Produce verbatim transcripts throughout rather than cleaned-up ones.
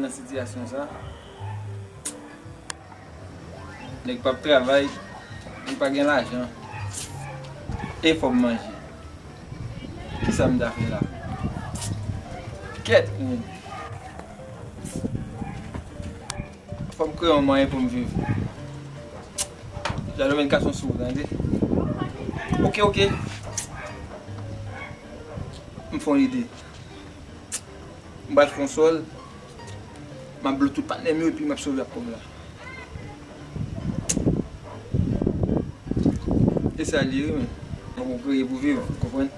Nan sitiyasyon sa, nèg p ap travay, li pa gen lajan, e fò m manje. Kisa m ta fè la? Kèt, men. Fò m kreye yon mwayen pou m viv. Jan Domèn ka son sou, tande. Oke, oke. M fè yon ide. M pral fè yon sòl. M ap blow tout patnè m yo epi m ap sove ak kòb la. E sa l ye, wi, men. Fòk ou kreye pou viv, ou konprann?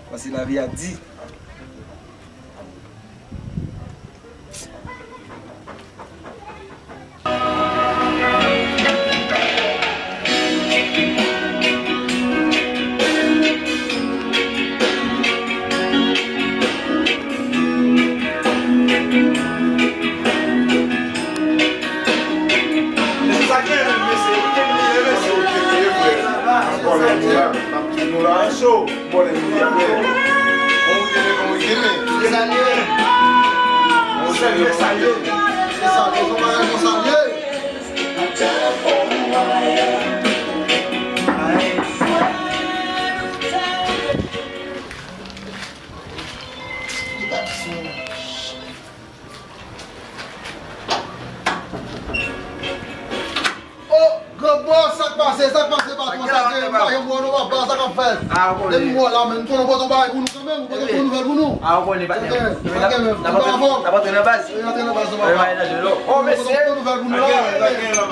Paske lavi a di. Mesye, sa gen menm, mesye. Ou gen li, mesye, ou gen li, frè. Kòlè nou la, n ap di nou la. Cho. Kòlè nou la, frè. Bon, ou gen li, bon, ou gen li. Se sa l ye. Bon, se sa l ye. Se sa l ye. Se sa l ye. Se sa l ye. Oh, gran bòs, sa k pase, sa k pase, patwon, sa k gen, m pa janm wè w non, papa, sa k ap fèt? Depi m wè w la, men, m konnen w pote yon bagay pou nou kanmenm, ou pote yon nouvèl pou nou. Ah, ou konnen, patnè. N ap antre nan baz. N ap antre nan baz, non, papa. Ou pote yon nouvèl pou nou la.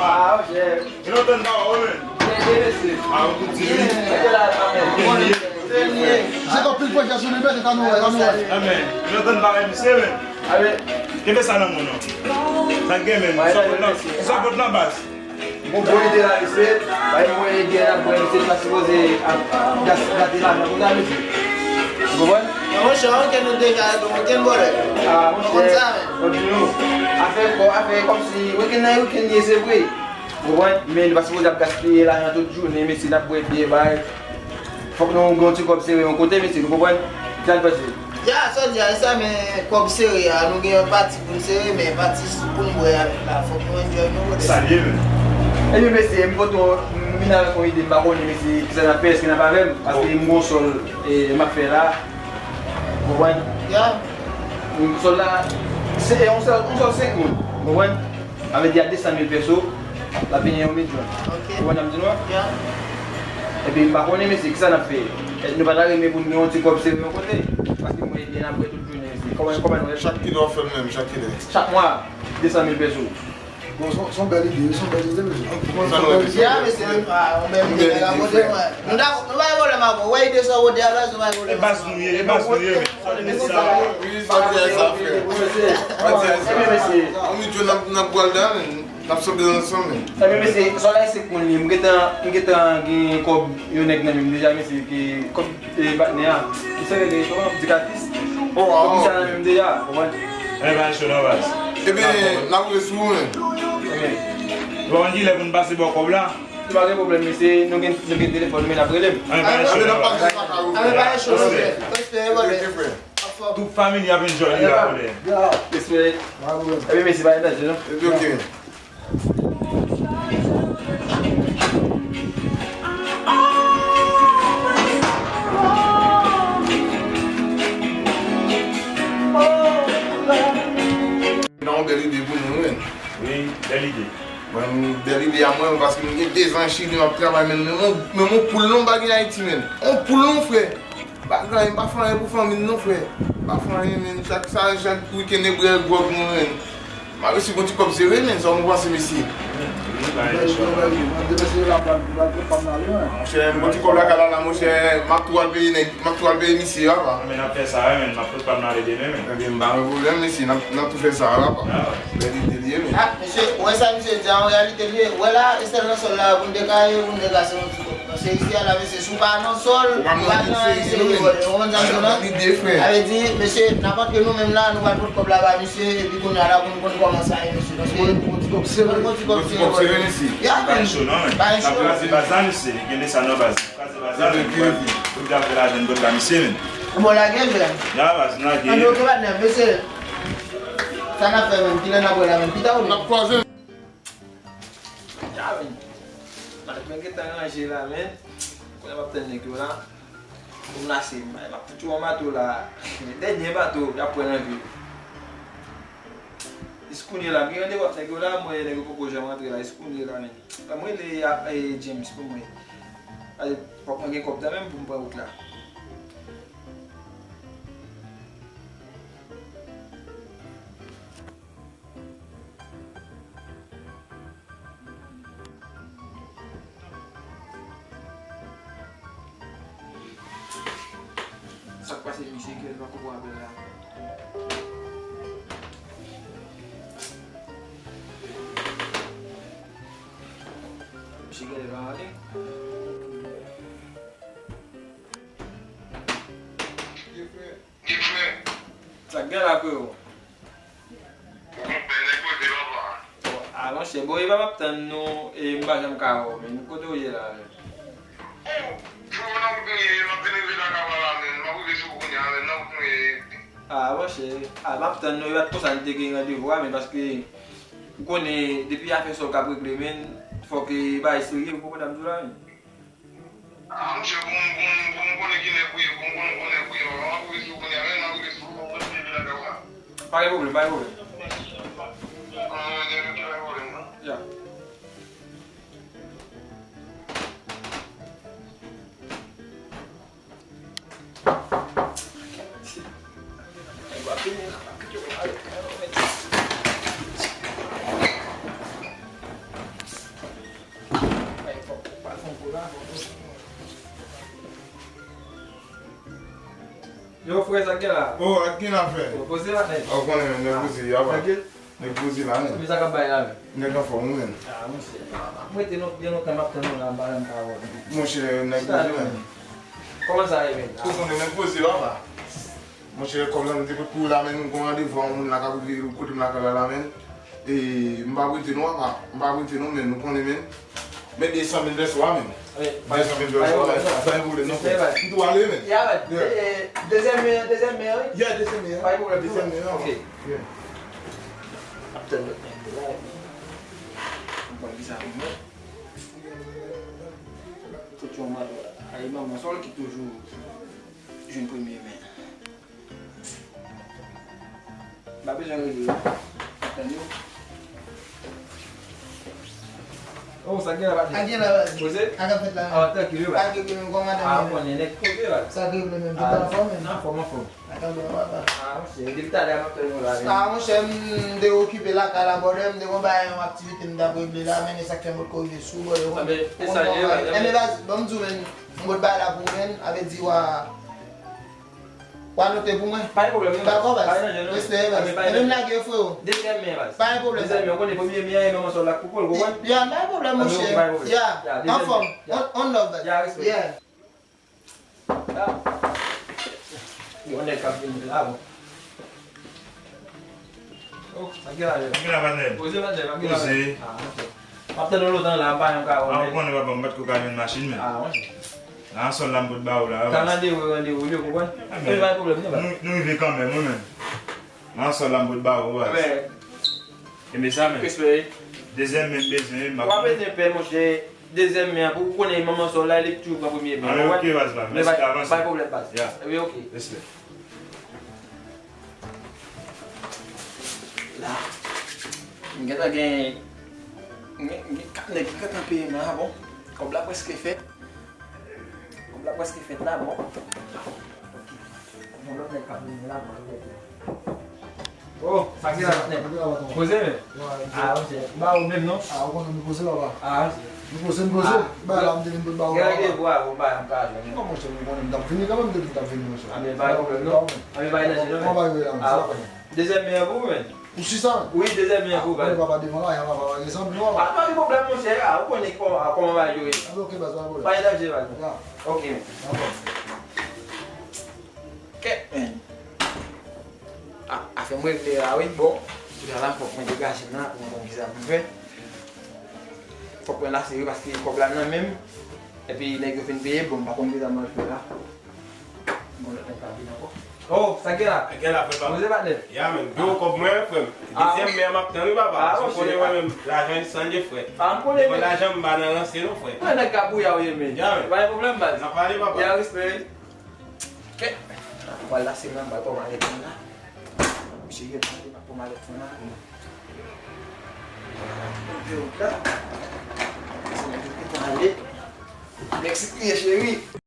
Ah, ok. Gen lontan n pa wè w, men. Gen anpil frè sou li, men se sa nou wè, sa nou wè. Amèn. Gen lontan n pa wè misye, men. Kenbe sa nan men w, non. Sa gen, men. Sa pot nan, sa pot nan baz. Bon, bon ide la, mesye. Bay mwen ide la, mwen, mesye, pa sipoze ap gas-, gate lajan konsa, mesye. Ou konprann? Men monchè, ok, nou deja, nou gen bòlè. Ah, monchè. Ou konn sa, men. Kontinye. Afè, afè kòmsi, weekend nan, weekend ye, se vre. Ou konprann? Men nou pa sipoze ap gaspiye lajan tout jounen, mesye, n ap bwè byè, bay. Fòk nou gen yon ti kòb sere yon kote, mesye, nou konprann? Sa n panse? Ya, sa w di a, e sa, men kòb sere a, nou gen yon pati pou n sere, men pati pou n bwè a menm la, fòk nou enjoy nou kote. Sa l ye menm? Ebyen, mesye, m pote yon, m vin avèk yon ide, m pa konnen, mesye, kisa n ap fè, èske n ap avè m? Paske m gen yon sòl, e, m ap fè la. Ou konprann? Ya. Sòl la, se, e, yon sòl, yon sòl senk moun. Ou konprann? Sa vle di a de san mil peso, l ap vini yon milyon. Ok. Ou konprann sa m di nou an? Ya. Epi m pa konnen, mesye, kisa n ap fè? E, nou pa ta renmen pou n gen yon ti kòb sere yon kote? Paske mwen, byen apre tout jounen, mesye. Kòman, kòman nou fè? Chak kilè w ap fè l menm, chak kilè? Chak mwa, de san mil peso. Bon, se yon, se yon bèl ide, se yon bèl ide, mesye. Sa nou renmen. Ya, mesye, ah, yon bèl ide, nèg a kote mwen. Nou dakò, nou pa gen pwoblèm avè w. Wè ide sa w pote a, baz, nou pa gen pwoblèm avè w. E baz nou ye, e baz nou ye, men. Sa w te di sa. Wi, sa w te di sa, frè. Sa w te di sa. Ann nou jwenn nan, nan pwal dan, men. N ap sòt de ansanm, men. Ebyen, mesye, sòl la se moun li. M gentan, m gentan gen kòb yon nèg nan men m deja, mesye, ki kòb, e, patnè a. Li se rele, kòman, Dikatis. Oh, ah, kòb misye nan men m deja, ou konprann? Ebyen, pa cho non, baz. Ebyen, n ap rele sou ou, men. Ebyen. Bon, kilè pou n pase ba w kòb la? Se pa gen pwoblèm, mesye. Nou gen, nou gen telefòn, men n ap rele m. Ann, pa gen cho, ann, pa gen cho, non, frè. Respè, respè, respè. Tout fanmi ap enjoy li la, brother. Respè. Ebyen, mesye, pa gen danje, non. Ebyen, ok. Nan yon bèl ide pou nou, wi. Wi, bèl ide. Mwen, bèl ide a mwen, paske m gen dezan Chili, m ap travay, men menm yon, menm yon poul non m pa gen Ayiti, men. Yon poul non, frè. M pa gen anyen, m pa fè anyen pou fanmi m non, frè. M pa fè anyen, men. Chak sa, chak wikenn, e bwè gwòg nou, men. M ap resi gon ti kòb sere, men. Sa nou panse, mesye? Monchè, gon ti kòb la ka la, la, monchè, m ap tou al peye nèg, m ap tou al peye misye a, pa. Men n ap fè sa, wi, men. M ap tout pa m ale demen, men. Ebyen, m pa gen pwoblèm, mesye, n ap, n ap tou fè sa, pa. Bèl ide li ye, men. Ah, mesye, ou wè sa misye di a, an reyalite li ye. Ou wè la, e sèl nan sòl la, pou n te ka ye, pou n te ka se yon ti kòb. Paske isi a la, mesye, si w pa nan sòl, ou pa nan seri vòlè. Ou konprann sa m di w la? Sa vle di, mesye, n ap antre nou menm la, nou pral pot kòb la ba misye, epi kounye a la, pou n konn kòman sa ye, mesye. Paske yon ti kòb sere, mesye. Ya, pa gen cho non, men. Pa gen cho. N ap kraze baz la, mesye. Kenbe sa nan baz. Kraze baz la, men. Pou n ka fè lajan n pot ba misye, men. Bon, lage, jè. Ya, baz, lage. An, ok, patnè, mesye. Sa n ap fè, menm? Kilè n ap wè la, menm? Pita ou menm? N ap kwaze. Ya, menm. Mwen gentan ranje la, menm. Kounye a m ap tann nèg yo la. Pou m lase, m ap fout yo yon bato la. Dènye bato y ap pran nan vi. Jis kounye la, m gen randevou ak nèg yo la, mwen, nèg yo poko janm rantre la, jis kounye la, menm. Ban m rele a, e, James pou mwen. Pase fòk mwen gen kòb nan men m pou m pran wout la. Sa k pase, misye, ki lè l pa konprann apèl la? Misye genlè pa ale. Ye frè. Ye frè. Sa k gen la, freo? Ou konprann nèg koze papa. A, monchè, bon, e pa m ap tann nou, e m pa janm ka wè w, men kote w ye la, menm? Oh, freo, nan wout mwen ye, m ap vin rive lakay ou la, menm, m ap rive sou ou kounye a, menm, nan wout mwen ye. A, monchè, a, m ap tann nou, e pa t konsa n te gen randevou a, men paske ou konnen, depi afè sa w k ap regle, menm, fòk, e, bagay serye, ou konprann sa m di w la, menm? Ah, monchè, pou m, pou m, pou m konnen ki nèg ou ye, pou m konnen ki nèg ou ye, m ap rive sou ou kounye a, menm m ap rive sou ou, m ap rive lakay ou la. Pa gen pwoblèm, pa gen pwoblèm. Ah, nèg yo ki pa gen pwoblèm, non? Ya. Yo, frè, sa k gen la? Oh, ak gen afè? Yo, poze la, nèg. Ou konnen, men, nèg poze, ya, va. Tranquille? Nèg poze la, men. Men sa k ap bay la, men? Nèg anfòm, wi, men. Ah, monchè. M rete non, byen lontan, m ap tann ou la, m pa janm ka wè w. Monchè, nèg poze la, men. Kòman sa ye, men? Ou konnen, nèg poze, papa. Monchè, kòm nan m te pot pou ou la, men, m gon randevou a yon moun la k ap rive kote m lakay la, la, men. E, m p ap rete non, papa. M p ap rete non, men, ou konnen, men. Men de san mil vèso a, men. De san mil vèso a, men. Pa gen pwoblèm, non, frè. M tou ale, men. Ya, men. E, dezyèm men, dezyèm men, wi. Ya, dezyèm men. Pa gen pwoblèm, dezyèm men, ok. Yeah. Ap tann lòt nèg yo la, epi m pran viza pou mwen. Tout yon mwen, ay, manman, sa w ki toujou jwenn premye men. M pa bezwen rele yo. Tann yo. Oh, sa gen la, patnè? Sa gen la, baz? Poze? Sa k ap fèt la, menm? Ah, trankil, wi, baz. Sa k regle menm, kòman madanm? Ah, ou konnen, nèg poze, baz. Sa k regle menm, tout anfòm, menm? Anfòm, anfòm. Atann, papa. Ah, monchè, depi talè a m ap tann ou la, menm. Ah, monchè, m te okipe lakay la, brother, m te gon bagay, yon aktivite m t ap regle la, men e sa k fè m potko rive sou ou, brother. Ah, men, e sa l ye, baz. Enben, baz, ban m di w, menm, m pot bagay la pou ou, menm, avè di w a W a note pou mwen? Pa gen pwoblèm, non, baz. Dakò, baz. Pa gen anje, non. Respè, baz. Enben, m lage, freo. Dezyèm men, baz. Pa gen pwoblèm. Dezyèm men, ou konnen premye men an, e manman sa w la k pou kò l, ou konprann? Ya, pa gen pwoblèm, monchè. Ya, dezyèm men. Ya, anfòm. On, on love, baz. Ya, respè. Ya. Yon nèg k ap vini la, bon. Oh, sa gen la, yo. Sa gen la, patnè? Poze, patnè, pa gen la. Poze. Ah, ok. M ap tann ou lontan la, m pa janm ka wè w. Ah, ou konnen, papa, m pa t ko ka jwenn machin, men. Ah, wi. Nan sòl la, m pot ba ou la, wi. Sa randevou, randevou, ou konprann? Ah, men, pa gen pwoblèm, non, baz. Nou, nou rive kanmenm, wi, men. Nan sòl la, m pot ba ou, baz. Enben sa, men. Respè. Dezyèm men m bezwen, m ap. Ou pa bezwen pè, monchè. Dezyèm men an, pou ou konnen manman sa w la, li toujou pran premye men an. Ah, men ok, baz, baz. Mèsi davans. Pa gen pwoblèm, baz. Ya. Enben, ok. Respè. La, m gentan gen, m gen, m gen kat nèg ki gentan peye m la, bon. Kòb la prèske fèt. Kòb la prèske fèt la, bon. Yon lòt nèg k ap vini la, bon, yo rete. Oh, sa ki la, patnè? Poze, men. Ah, monchè. Ba ou menm, non? Ah, ou konnen nou poze, papa. Ah, monchè. Nou poze, nou poze. Ba la, m te vin pou ba ou, papa. Gen randevou avè w, m pa janm ka jwenn ou. Non, monchè, m konnen m t ap vini kanmenm, m te di m t ap vini, monchè. Ah, men pa gen pwoblèm, non. Ah, men pa gen danje, non, men. Kòman bagay yo ye la, men? Ah, ok. Dezyèm men an pou ou, men. Ou si sa, men? Wi, dezyèm men an pou ou, men. Ah, papa devan la, y a papa gen zanmi, non, papa. Ah, pa gen pwoblèm, monchè. Ah, ou konnen kòman, kòman bagay yo ye. Ah, men ok, baz, pa gen pwoblèm. Pa gen danje, baz. Ya. Ok, men. Dakò. Kèt, men. A, afè m regle la, wi, bon. Kounye a la, fòk mwen degaje m la pou mwen konn kisa pou m fè. Fòk mwen lase, wi, paske kòb la nan men m. Epi nèg yo fin peye, bon, m pa konn kisa m ap fè la. Yon lòt nèg pa vin ankò. Oh, sa gen la? Gen la, frè, papa. Koze, patnè. Ya, men. Gen yon kòb mwen, frè m. Ah, dezyèm men m ap tann, wi, papa. Ah, ou konnen mwen menm, lajan chanje, frè. Ah, m konnen. Devan lajan, m pa nan ranse, non, frè. Mwen nèg kabouya ou ye, men. Ya, men. Pa gen pwoblèm, baz. N ap pale, papa. Ya, respè. Kèt. Pral la, se mwen, m pral pran malèt mwen la. Misye gen pale, m ap pran malèt mwen la. Yo, la. Se mwen ki pale. Mèsi, cheri.